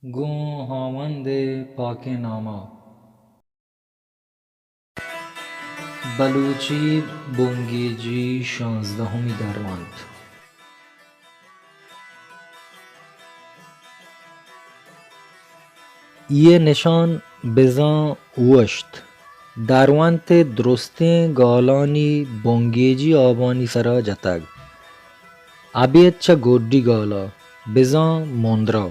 گوں ہاوند ءِ پاکیں نام ءَ۔ بلوچی بنگیجی شانزدہمی درونت۔ اے نشان بزاں اوشت۔ درونت ءِ درستیں گالانی بنگیجی آبانی سرا جتگ۔ ابید چہ گڈی گالا بزاں موندرا۔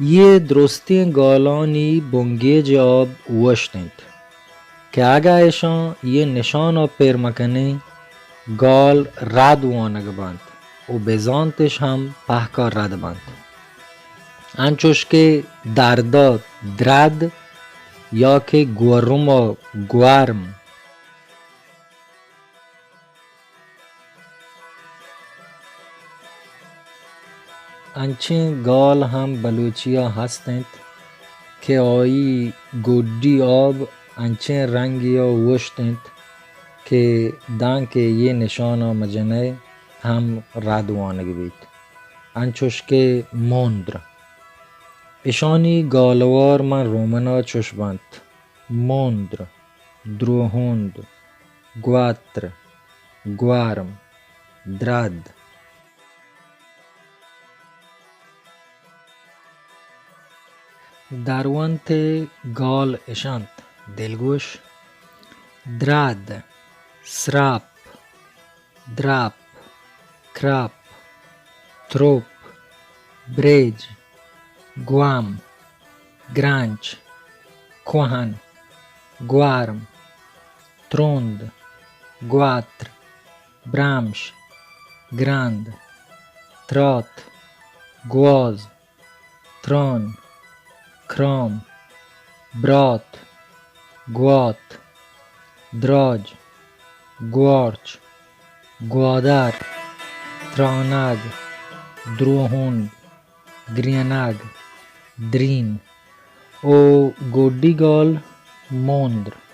اے درستیں گالانی بنگیج ءِ آب اوشت انت کہ اگاں اشاں اے نشان ءَ پر مکنیں، گال رد وانگ بنت و بزانتش ہم پہکا رد بنت۔ انچوش کہ دردا درد یا کہ گورم ءَ گورم۔ انچیں گال ہم بلوچی ءَ ہست انت کہ آئی گڈی آب انچیں رنگے ءَ اوشت انت کہ دانکہ اے نشان ءَ مجنئے ہم رد وانگ بیت، انچوش کہ موندر۔ اشانی گالوار ماں رومن ءَ چوش بنت: موندر، دروہوند، گواتر، گوارم، درد۔ درونت ءِ گال اش انت: دلگوش، درد، سراپ، دراپ، کراپ، تروپ، بریج، گوام، گرانچ، کوہن، گوارم، تروند، گواتر، برامش، گراند، ترات، گواز، تران، کرام، برات، گوات، دراج، گوارچ، گوادر، ترانگ، دروہوند، گرینگ، درین۔ او گڈی گال موندر۔